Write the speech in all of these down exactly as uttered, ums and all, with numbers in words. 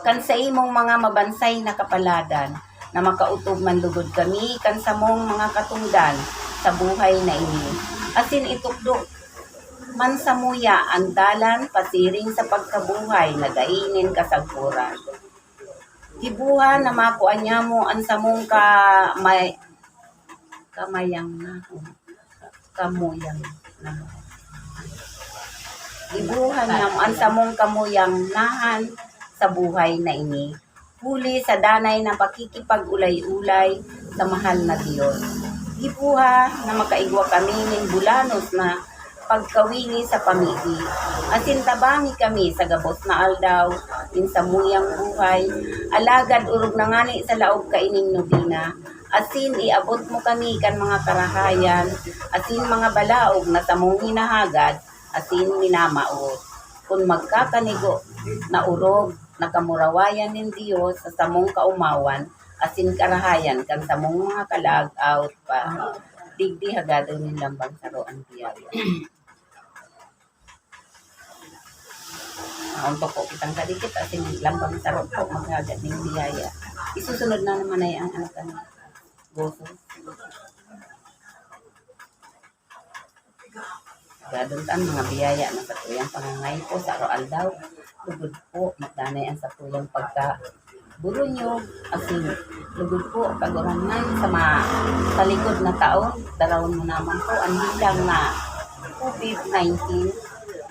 Kan saimong mga mabansay na kapaladan, na makautob man lugod kami kan samong mga katongdan sa buhay na ini, asin itukdo man samuya an dalan pasiring sa pagkabuhay na dai nin kasagkoran. Gibuha na makua niamo an samong kamay-, kamayang na, kamuyang na. Gibuha niamo an samong kamuyang nahan sa buhay na ini, huli sa danay na pakikipag-ulay-ulay sa mahal na Dios. Gibuha na makaigwa kami nin bulanos na pagkawili sa pamibi, asin tabangi kami sa gabos na aldaw nin samuyang buhay. Alagad orog na ngani sa laog kaining nobena, asin iabot mo kami kan mga karahayan asin mga balaog na samong hinahagad asin minamawot. Kun magkakanigo na orog na kamurawayan nin Dios sa samong kaomawan asin karahayan kan samong mga kalag-awt pa, digdi hagadon nin lambang saro an biyaya. Mauntok po kitang kadikit asin lambang saro po maghagad nin biyaya. Isusunod na naman ay ang ano kan goso. Gadon ta an mga biyaya na satuyang pangangayo po sa araw-aldaw. Lugod po, magdanay an satuyang pagkaburunyog, asin lugod po, Kagurangnan, sa ma-, sa likod na taon, darawon mo naman po an bilang na covid nineteen,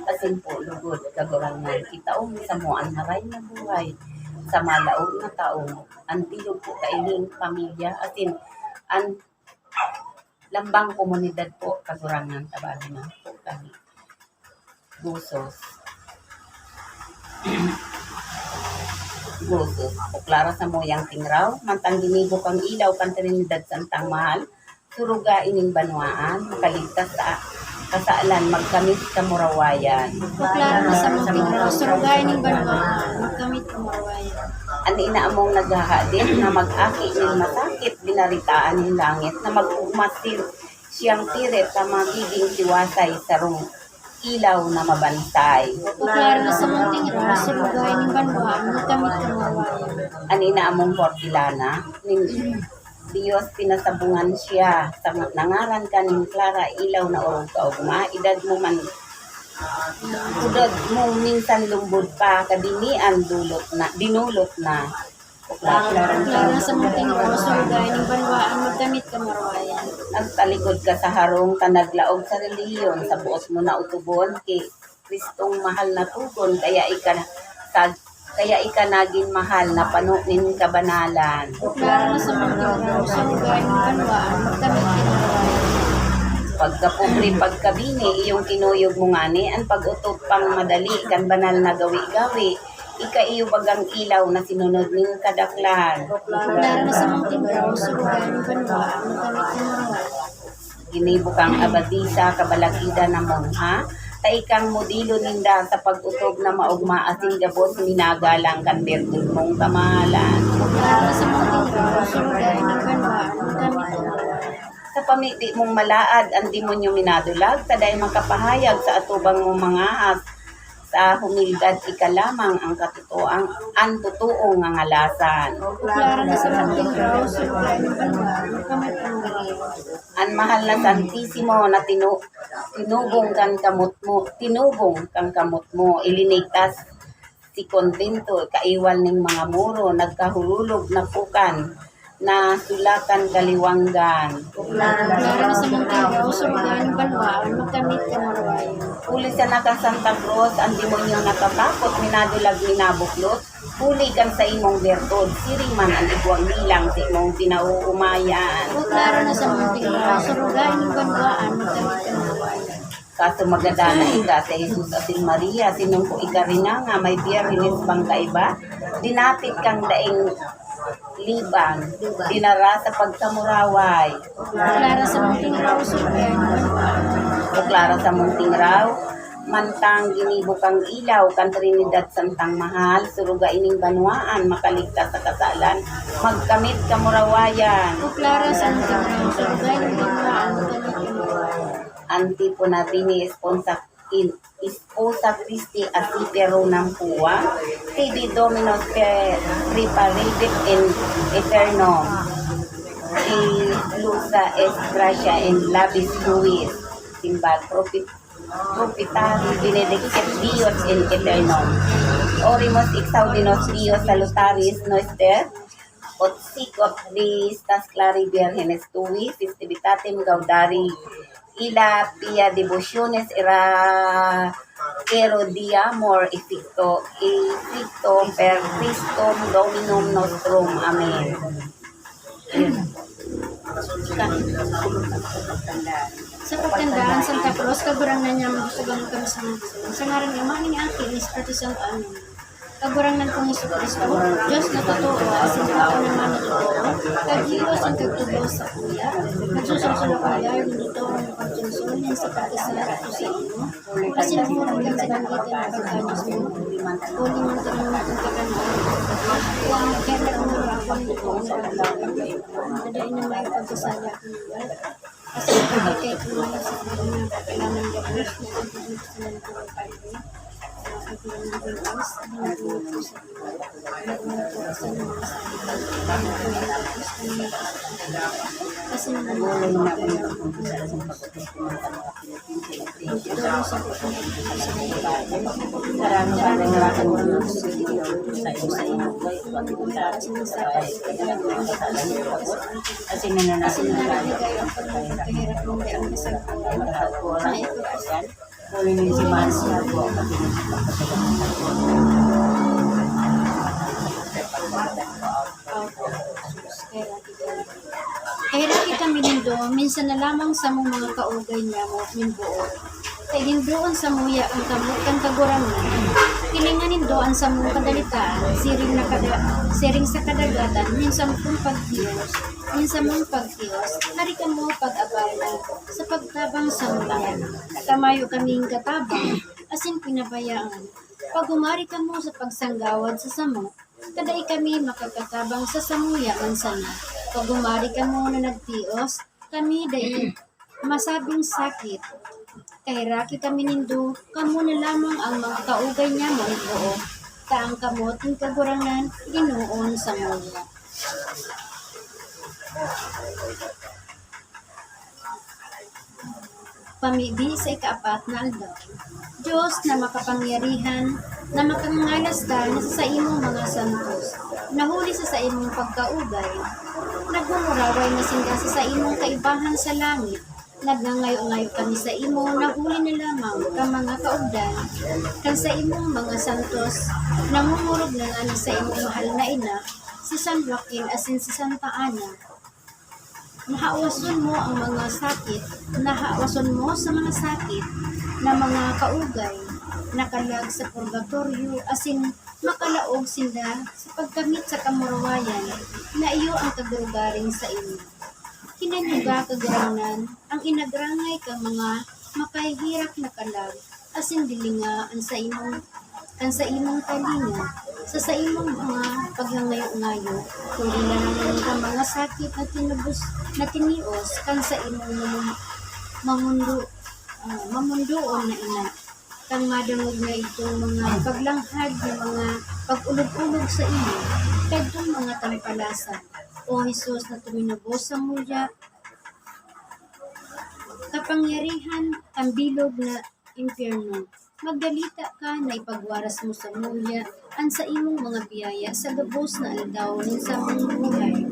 asin po, lugod, Kagurangnan, kitaon mo samo an maray na buhay sa malaog na taon, an bilog po kaining pamilya, asin an lambang komunidad po, Kagurangnan, tabangi na po kami. Gosos. Gosos. Puklara samuyang tingraw, mantang ginibo kang ilaw kan Trinidad Santang Mahal, suruga ining banwaan, makaligtas sa kasalan, magkamit kamurawayan. Puklara samuyang tingraw, suruga ining banwaan, magkamit kamurawayan. An ina among naghahadit na mag-aki nin masakit, binaritaan nin langit na mag-ugma si siyang pirit na magiging siwasay, sarong ilaw na mabansay. Puklara samuyang tingraw, suruga ining banwaan, magkamit kamurawayan. An ina among hortilana, nin Dios pinasabungan siya, sa nga-, nangaran ka nin Clara, ilaw na orog kaogma, edad mo man, edad mo minsan lumbod pa, kadinian dulot na, dinulot na. Puklara samuyang tingraw, suruga ining banwaan, magkamit kamurawayan. Nagtalikod ka sa harong ta naglaog sa relihiyon, sa boot mo na utubon ki Kristong mahal na tugon, kaya ika sa, kaya ika nagin mahal na pano nin kabanalan. Puklara samuyang tingraw, suruga ining banwaan, magkamit kamurawayan. Pagkapobre, pagkabini, iyong kinuyog mo ngani an pag-otob pang madali kan banal na gawi-gawi. Ika iyo bagang ilaw na sinunod nin kadaklan. Puklara samuyang tingraw, suruga ining banwaan, magkamit kamurawayan. Ginibo kang abadisa, kabalakidan na mongha, ta ikang modelo ninda sa pag-otob na maogma asin gabos minagalang kan birtud mong kamahalan. Puklara samuyang tingraw, suruga ining banwaan, magkamit kamurawayan. Sa pamibi mong malaad an demonyo minadulag, ta dai makapahayag sa atubang mong mga ahas. Sa humildad, ika lamang ang katotoang, an totoong ngangalasan. Puklara samuyang tingraw, suruga ining banwaan, magkamit kamurawayan. An mahal na Santisimo na tinu-, tinubong kan kamot mo, tinubong kan kamot mo, ilinigtas si kontento, kaiwal ning mga muro, nagkahululog na pukan, na sulakan kaliwanggan. Puklara samuyang tingraw, suruga ining banwaan, magkamit kamurawayan. Huli sa naka-Santa Cruz, an demonyo natatakot, minadulag, minabuklos, huli kan saimong birtud, siring man an igwang nilang sa imong pinaoomayan. Puklara samuyang tingraw, suruga ining banwaan, magkamit kamurawayan. Kaso magadan na ika si Jesus asin Maria, sinong ko ika rinanga, may Birhenes bang kaiba? Dinapit kang daing liban, dinara sa pagkamuraway. Puklara samuyang tingraw, suruga ining banwaan. Puklara samuyang tingraw, mantang ginibo kang ilaw kan Trinidad Santang Mahal, suruga ining banwaan, makaligtas sa kasalan, magkamit kamurawayan. Puklara samuyang tingraw, suruga ining banwaan, magkamit kamurawayan. Antipona, Bini, Esponsa, in Esposa Christi Asipe Ronam Pua, Tibi Dominus per Preparibit in Eternum, Ilusa est gratia in labis tuis, simbag, propit-, propitari benedictet Dios in eternum. Oremus exaudimus Dios salutaris noster, ut sicut Christus clari Virginis tui festivitatem gaudari, illa pia devotionis era erudiamur effecto, effecto per Christum Dominum nostrum. Amen. Yun. Sa pagtandaan, Santa Cruz, Kagurangnan niya, magsusugan kami sa mga gusto. Sa ngaran ng Ama, ng Anak, ng Espiritu Santo. Amen. Kagurangnan kong Jesu Cristo, Diyos na totoo, asin tao naman na totoo, kaggibo asin kagtubos sa kuya, nagsusursol ako ngayon, dito ang pagsursol, yan sa pagkasala ko sa imo, asin huli ka sa banggitan ng pagkadiyos mo, huli man ka naman ang kaganahan, kaya magkaya mo ako nito ang pagkakas, na dahil na may pagkasala ko ngayon, asin pagkakay ko ngayon sa mga kailangan gabos, na ang pagkasala ko ang pagkakas. Kasi nananakit na tayo. Huli ni si Maris nga po, pati ni si Papa. Kaheraki kami nindo, minsan na lamang samong mga kaugay niya mo nin boot. Kay gindoon samuya ang kamot kan Kagurangnan. Hilinga nindo an samong kadalitaan, siring na kada, siring sa kadagatan, nin sampung pagtios, nin samong pagtios, hari kamo pag-abala sa pagtabang samuya. Ta mayo kaming katabang, asin pinabayaan. Pag-umari kamo sa pagsanggawad sa samo, kadai kami makakatabang sa samuya man sana. Pag-umari kamo na nagtios, kami dai masabing sakit. Kaheraki kami nindo, kamo na lamang ang mga kaugay niya mo iboon. Ta ang kamot nin Kagurangnan, ginoon samuya. Pamibi sa ikaapat na aldaw. Diyos na makapangyarihan, na makangangalas ka na sa saimong mga santos, na huli sa saimong pagkaugay, nagmumuraway na sinda sa saimong kaibahan sa langit. Nagngangayo-ngayo kami sa imo, na huli na lamang kan mga kaogdan kan saimong mga santos, nangungurog na ngani sa imong mahal na ina, si San Joaquin asin si Santa Ana. Nahawason mo ang mga sakit, nahawason mo sa mga sakit na mga kaugay na kalag sa purgatoryo, asin makalaog sinda sa pagkamit sa kamurawayan na iyo ang kagarugaring sa imo. Kinanyuga, Kagurangnan, ang inagrangay kan mga makaheherak na kalag, asin dilinga an saimong, kan saimong talinga sa saimong mga pagngangayo-ngayo, kundi na naman ka mga sakit na tinubos, na tinios kan saimong mamon-, mamundo-, ah, mamundoon na ina. Kan madangog na itong mga paglanghad na mga pag-ulog-ulog sa imo, kadtong mga tampalasan, O Jesus, na tuminubos sa mulya, kapangyarihan kan bilog na impyerno. Magdalita ka na ipagwaras mo samuya an saimong mga biyaya sa gabos na aldaw nin samong buhay.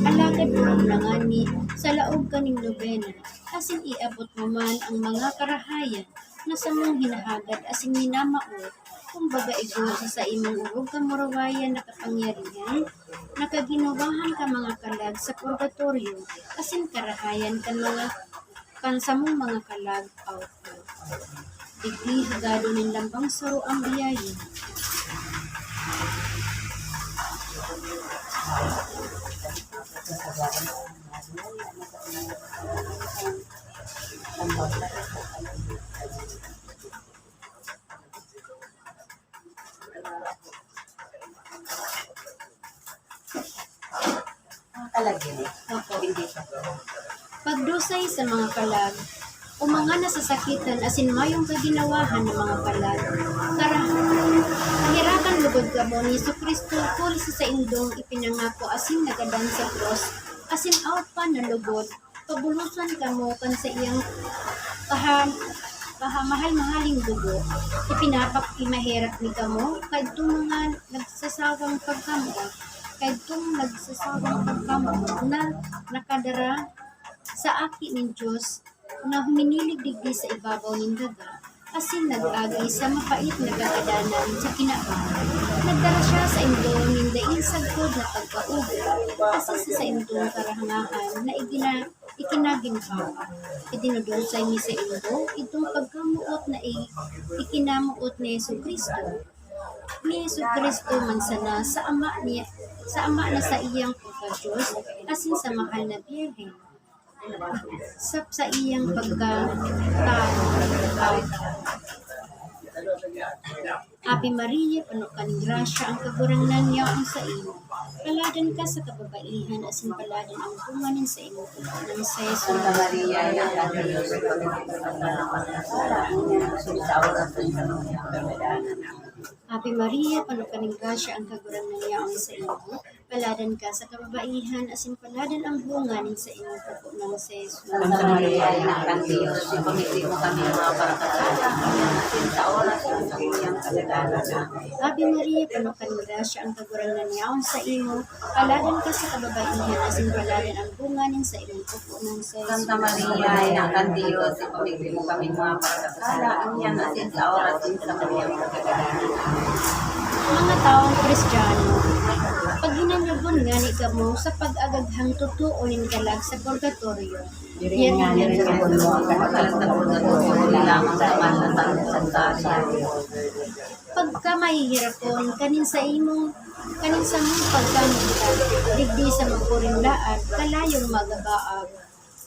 Alagad orog na ngani sa laog kaning nobena, asin iabot mo man ang mga karahayan na samong hinahagad asin minamao, kumbaga igwa sa saimong orog kamurawayan na kapangyarihan, na kaginuwahan kan mga kalag sa purgatoryo, asin karahayan kan mga, kan samong mga kalag, auto. Digdi hagadon nin lambang saro ang biyaya. Ang kalag yun eh. Opo. Hindi siya. Pagdusay sa mga kalag, O mga nasasakitan asin mayong kaginawahan na mga palag, kara-, kaherakan logod kamo ni Jesu-Cristo huli sa saindong ipinangako asin nagadan sa krus, asin awat pa na logod, pabulosan kamo kan saiyang kaha-, kahamahal-mahaling dugo. Ipinapakimaherak mi kamo kaidtong mga nagsasawang pagkamoot, kaidtong nagsasawang pagkamoot na nakadara sa Aki nin Dios na huminilig digdi sa ibabaw nin daga, asin nag-agi sa mapait na kagadanan sa kinaban. Nagdara siya saindo nin daing sagkod na pagkaogi, asin sa saindong karahangahan na igina-, ikinaginhawa. Idinudusay mi saindo idtong pagkamoot na i-, ikinamoot ni Jesu-Cristo. Ni Jesu-Cristo man sana sa Ama niya, sa Ama na saiyang pagka-Dios, asin sa mahal na Birhen, sa saiyang pagkatawo. Ave Maria, puno ka nin grasya, ang Kagurangnan yaon saimo. Paladan ka sa kababaihan, asin paladan ang bunga nin saimong puso na si Jesus. Santa Maria, Ina kan Dios, ipamigay mo kami mga pakasalanan, ngayon at sa oras nin kamatayan namin. Ave Maria, puno ka nin grasya, ang Kagurangnan yaon saimo. Paladan ka sa kababaihan, asin paladan ang bunga nin saimong puso na si Jesus. Santa Maria, Ina kan Dios, ipamigay mo kami mga pakasalanan, ngayon at sa oras nin kamatayan namin. Ave Maria, puno ka nin grasya, ang Kagurangnan yaon saimo. Paladan ka sa kababaihan, asin paladan ang bunga nin saimong puso na si Jesus. Santa Maria, Ina kan Dios, ipamigay mo kami mga pakasalanan, ngayon at sa oras nin kamatayan namin. Mga tawong Kristiyano, paghinanyugon ngani kamo sa pag-agaghang totoo nin kalag sa purgatoryo. Diri ngani sa pulmo ang kalag sa purgatoryo, lamang sa mahal na Santa Rosario. Pagka mahihirapon, kanin sa imong, kanin sa mong pagkamutan, digdi sa magkuring laad, kalayong magabaag.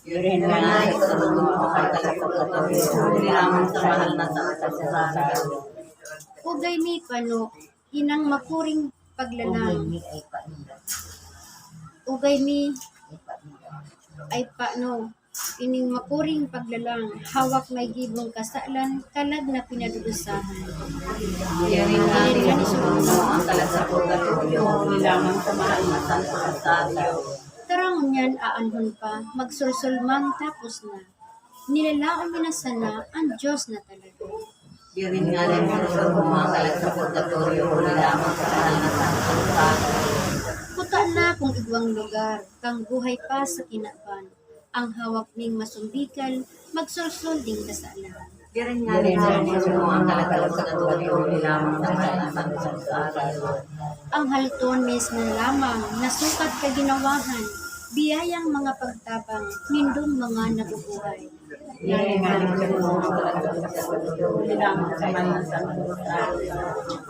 Diri ngani sa pulmo ang kalag sa purgatoryo, lamang sa mahal na Santa Rosario. Ugay mi pano inang makuring paglalang. Ugay mi ay pano ining makuring paglalang, hawak may gibong kasalan, kalag na pinadudusahan. Diri ngani sa pulmo ang kalag sa purgatoryo, lamang sa mahal na Santa Rosario. Tara ngunyan, aanhon pa, magsulsol man tapos na. Nilalaom mi na sana an Dios na talaga. Diri ngani sa pulmo ang kalag sa purgatoryo, lamang sa mahal na Santa Rosario. Kuta na kung igwang lugar, kan buhay pa sa kinaban, ang hawak ning masumbikal, magsulsol ning kasalan. Diri ngani sa pulmo ang kalag sa purgatoryo, lamang sa mahal na Santa Rosario. Ang halton mes na lamang, nasukat kaginawahan, biyayang mga pagtabang nindong mga nabubuhay.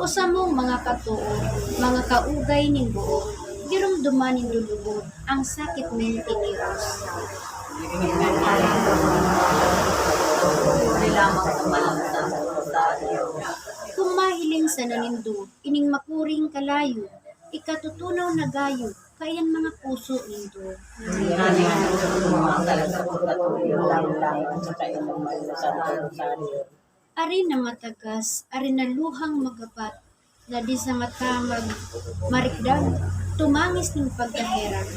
O samong mga katoo, mga kaugay nin buo, giromdoman nindo lubog ang sakit nin tinios. Kung mahiling sana nindo ining makuring kalayo, ikatutunaw na gayo, kaiyan mga puso nindo. Ari na matagas, ari na luhang magapat, na di sa mata mag-, marikdag, tumangis nin pagkaherak.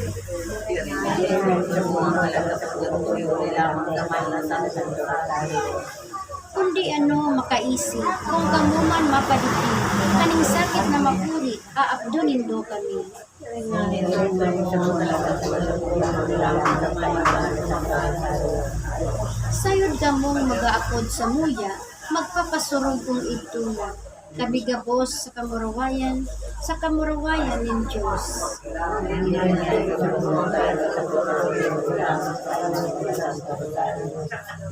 Kundi ano, makaisi, kung kamo man mapadigdi, kaning sakit na mapuri, aapdon nindo kami. Sayod kamong mag-aapod samuya, magpapasurog kong igtumo. Kami gabos sa kamurawayan, sa kamurawayan nin Dios.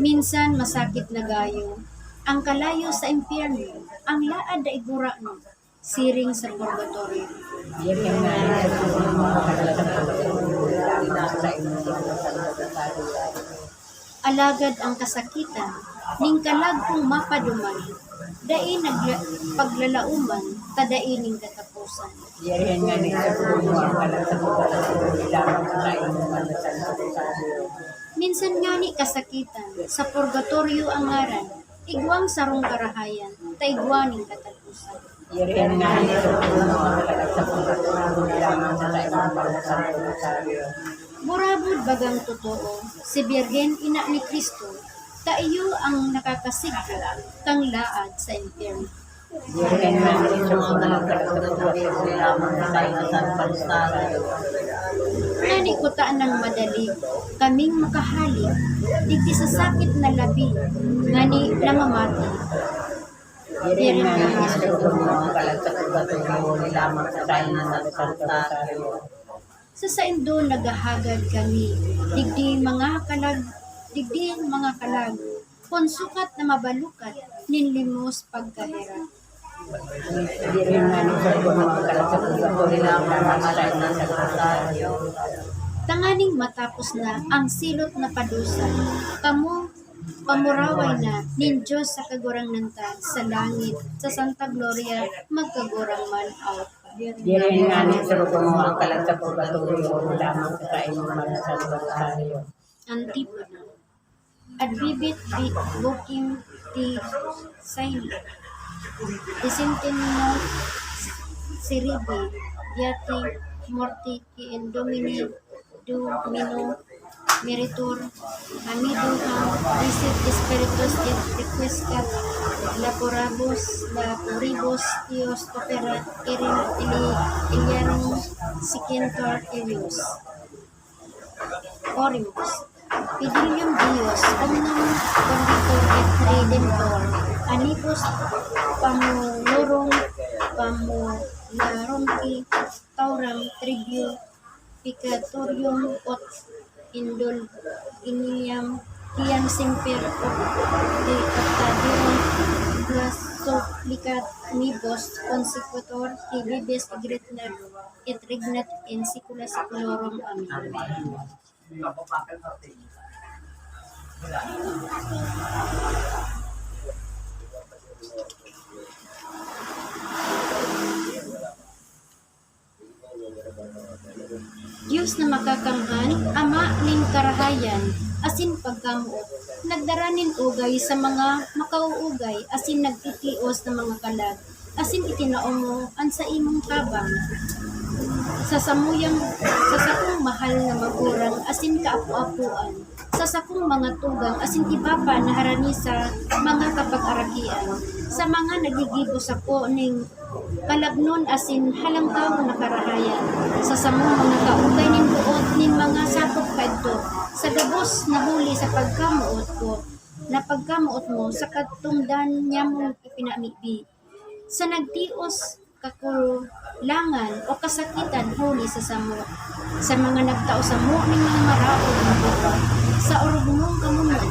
Minsan masakit na gayo ang kalayo sa impyerno, ang laad na igurano, siring sa purgatorio. Alagad ang kasakitan nin kalag kong mapaduman, dai nagla-, paglalaoman, ta dai nin kataposan. Diri ngani sa pulmo ang kalag sa purgatorio, lamang sa kainuman na Santa Rosario. Minsan ngani kasakitan, sa purgatorio ang ngaran, igwang sarong karahayan, ta igwa nin kataposan. Burabod bagang totoo, si Birhen ina ni Cristo, ta iyo ang nakakasigro kan laad sa impyerno. Ngani kutanang madalig kaming makahale digdi sa sakit na labi ngani namamati. Sa saindo naghahagad kami, digdi mga kalag, digdi mga kalag, kun sukat na mabalukat nin limos pagkaherak. Tanganing matapos na ang silot na padusa, kamo pamuraway na nin Dios sa Kagurangnan ta sa langit, sa Santa Gloria, magkagurang man. Aw. Diri ngani surugon mo ang kalag sa purgatorio, lamang sa saimong mga santo rosaryo. Antipona. Advivit vi vocem Dei saene, descendemus servi, beati morti qui in nomine Domini, meritur, ami duham, misit spiritus et requiescat laborabus, laboribus eius operat erim eliarum sequentur eius. Oremus. Fidelium Deus, omnium conditor et redemptor, anibus pamulorum, pamularum qui tauram tribio peccatorium ut indulgentiam, quam semper optaderum supplicat nihibus consequetur, qui vivis et regnet, et regnet in saecula saeculorum. Amen. Dios na makakamhan, Ama nin karahayan asin pagkamoot, nagdara nin ugay sa mga makauugay asin nagtitios na mga kalag, asin itinao mo an saimong tabang sa samuyang, sa sakong mahal na magurang asin kaapo-apoan, sa sakong mga tugang asin iba pa na harani sa mga kapagarakian, sa mga naggigibo sako ning kalagnon asin halangkawon na karahayan, sa samong mga kaugay nin boot nin mga sakop kaidto, sa gabos na huli sa pagkamoot ko, na pagkamoot mo sa katungdan nyamong ipinamibi, sa nagtios kakulangan o kasakitan huli sa samo, sa mga nagtao samo nin mga maraot na buhay, sa orog mong kamomotan,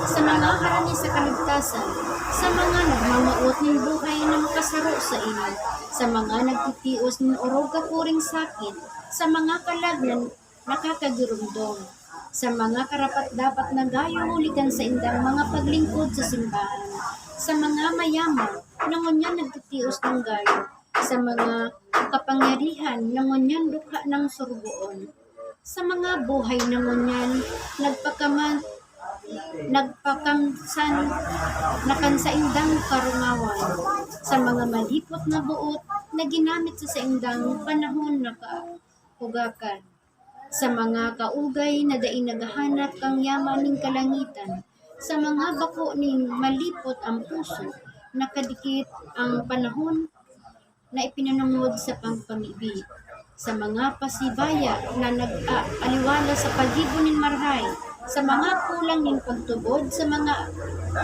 sa mga harani sa kaligtasan, sa mga nagmamawot nin buhay na makasaro saimo, sa mga nagtitios nin orog kakuring sakit, sa mga kalag na nakakagiromdom, sa mga karapat-dapat na gayo huli kan saindang mga paglingkod sa simbahan, sa mga mayaman na ngunyan nagtitios nin gayo, sa mga kapangyarihan na ngunyan dukha nang sorogoon, sa mga buhay na ngunyan nagpakaman-, nagpakamsan na kan saindang karungawan, sa mga malipot na boot na ginamit sa saindang panahon na kahugakan, sa mga kaugay na dai naghahanap kan yaman nin kalangitan, sa mga bako nin malipot an puso, nakadikit an panahon na ipinanongod sa pagpamibi, sa mga pasibaya na nag-aaliwala sa paggibo nin marahay, sa mga kulang nin pagtubod, sa mga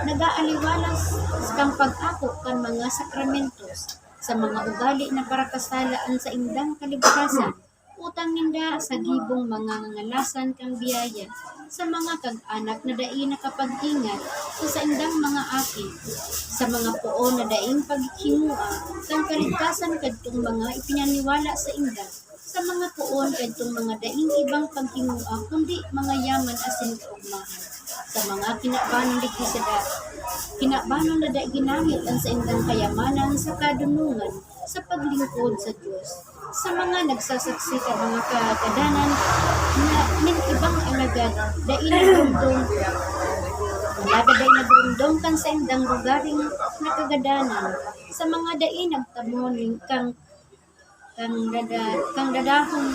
nag-aaliwala s-, kan pag-ako kan mga sakramentos, sa mga ugali na parakasala an saindang kaligtasan, utang ninda sa gibong mga ngangalasan kan biyaya, sa mga kag-anak na dai nakapag-ingat sa saindang mga aki, sa mga poon na daing paghingoa kan kaligtasan kadtong mga ipinaniwala sainda, sa mga poon kadtong mga daing ibang paghingoa kundi mga yaman asin kaogmahan, sa mga kinabanon digdi sa da-, kinabanon na dai ginamit an saindang kayamanan sa kadunongan sa paglingkod sa Dios, Sa mga nagsasaksi kan mga kagadanan na nin ibang alagad, dai nagrumdom, alagad dai nagrumdom kan saindang lugaring na kagadanan, sa mga dai nagtamo nin kang, kang dada-, kang dadahon,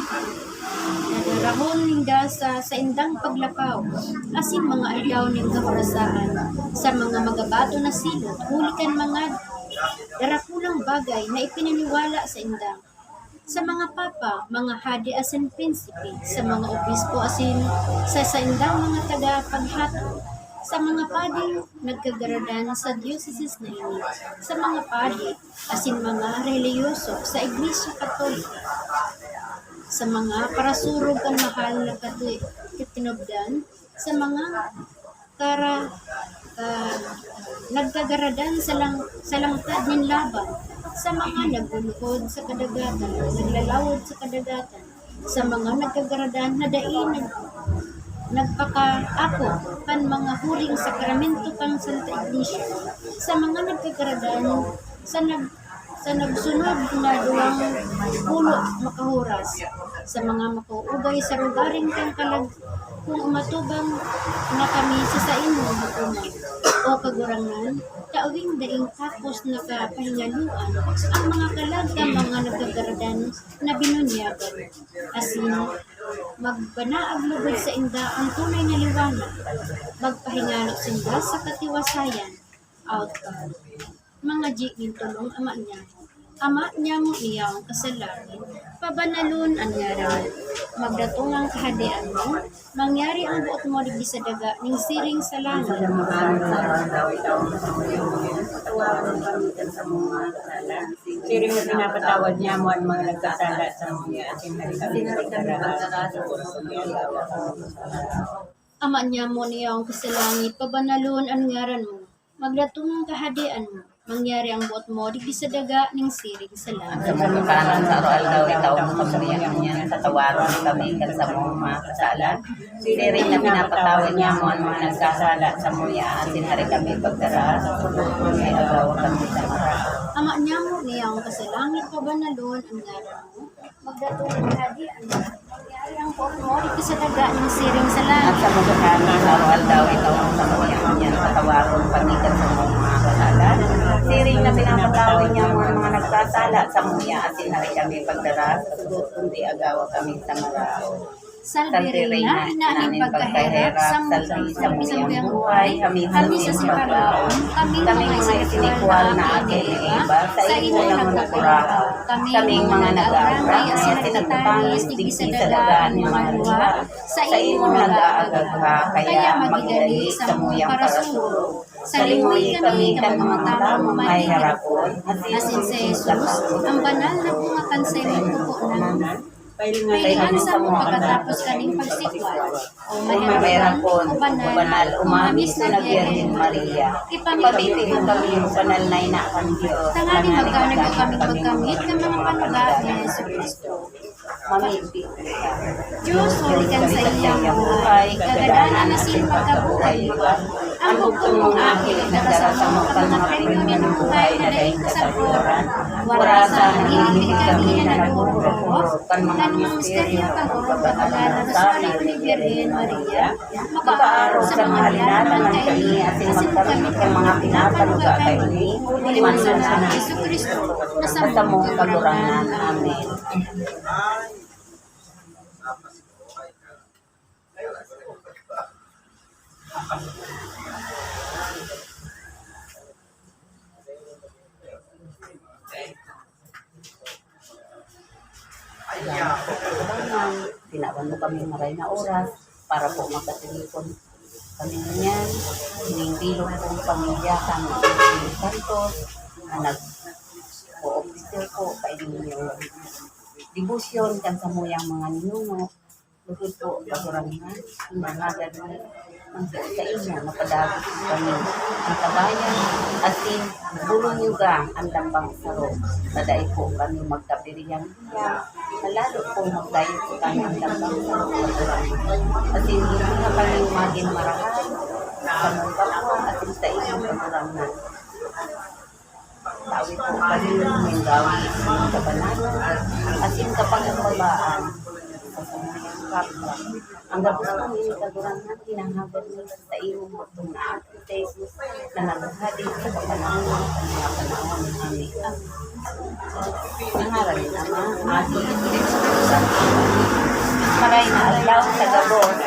dadarahon ninda sa saindang paglakaw, asin mga aldaw nin kahorasaan, sa mga magabaton na silot, huli kan mga darakulang bagay na ipinaniwala sainda. Sa mga papa, mga hadi asin prinsipe, sa mga obispo asin sa saindang mga tagapaghatod, sa mga pading nagkagaradan sa dioceses na ini, sa mga padi asin mga relihiyoso sa Iglesia Katolika, sa mga parasurog kan mahal na kati-, katinubdan, sa mga kara-, ah, nagkagaradan sa lang-, sa langtad nin laban, sa mga nagluluhod sa kadagatan, naglalawod sa kadagatan, sa mga nagkagaradan na dai nag-, nagpakaako kan mga huring sakramento kan Santa Iglesia, sa mga nagkagaradan sa nag-, sa nagsunod na duwang pulo makahuras, sa mga makauugay sa lugaring kan kalag-, kung umatubang na kami sa saimong hukoman, O Kagurangnan, ta uwing daing takos na kapahingaloan ang mga kalag kan mga nagkagaradan na binunyagan, asin magbanaag lugod sainda ang tunay na liwanag, magpahingalo sinda sa katiwasayan. Outcome. Mga G nin tolong Ama niya. Ama niya mo iya ang kasalangit, pabanalon an ngaran mo. Magdatong ang kahadean mo, mangyari ang boot mo digdi sa daga ning siring sa langit. Siring na pinapatawad niya mo ang mga nagsasala sa mga asin na rin. Ama niya mo niya ang kasalangit, pabanalon an ngaran mo. Magdatong ang kahadean mo. Mangyari ang boot mo digdi sa daga ning siring sa langit. Sa mga kanan sa araw-aldaw, itao mo kami niyan. Patawaron kami kan samong mga kasalan. Siring na pinapatawad niya mo ang mga nagsasala sa muya, asin hari kami pagdara sa sulod, kundi agawa kami sa maraot. Ama niya mo niya ang kasalangit, pabanalon an ngaran mo. Magdatong ang kahadean mo. Mangyari ang boot mo digdi sa daga ning siring sa langit. At sa mga kanan sa araw-aldaw, itao mo kami niyan. Patawaron kami kan samong mga kasalan. Siring na pinapatawad niya mo ang mga nagsasala sa muya, asin hari kami pagdara sa sulod, kundi agawa kami sa maraot. Salve Reina, ina nin pagkaherak, salve sa muyang buhay, kami sa sinipalaon, kaming mga espiritual na aki ni Eva, sa imo na nagkurahaw. Kaming mga nag-aagay, asin nagtatangis, digdi sa daga nin mga luha, sa imo nag-aagagha, kaya magidali sa muyang parasurog. Salimoy kami kan mga tawo maheherakon, asin si Jesus, ang banal na bunga kan saimong puko na. Pahilingan sa mo pagkatapos kaning pagsikwal. O maherakon, o banal, o mamis na Birhen Maria. Ipamibi mo kami, o banal na ina kan Dios. Tanganing magkanag kami pagkamit kan mga panuga ni Jesu-Cristo. Mamibi. Dios, huli kan saiyang buhay, kagadanan asin pagkabuhay liwat. Ang bugtong mong aki nagdara sa mga pagkapremyo ng buhay na daing kasagkoran. Warasan, nanginginig kami na nagururukok kan mga misteryo kan Orong Kabanal na Rosaryo ni Birhen Maria, makaarog sa mga linalang kaini asin magkamit kan mga pinapanuga kaini, huli man sana ni Jesu-Cristo, na samong Kagurangnan. Amen. Tinawan mo kami maray na oras para po makatilipon kami niyan. Ining bilog pong pamilya kan Espiritu Santo na nag-o-officer po kainyo. Debosyon kan samuyang mga ninuno. Bukod po, Kagurangnan, hinahagad mo ang sa inyo, mapadagos po kami ang kabayan, asin bulong nyo ga ang lambang saro, na dai po kami magkapiriyang iya, na lalo po magdayo po tayo ang lambang saro, Kagurangnan. Asin hindi na kami magin marahay sa mong kapwa, asin sa inyo, Kagurangnan. Tawi po kami nin gawi nin kabanalan, Asin kapagkumbabaan sa samuyang kapwa, ang gabos kong ini Kagurangnan, hinahagad mi sa imong bugtong na Apo, Jesus, na naghahadit sa kapanahon sa mga panahon. Amen. Sa ngaran ni Ama, Apo, Espiritu Santo. Maray na adlaw sa gabos.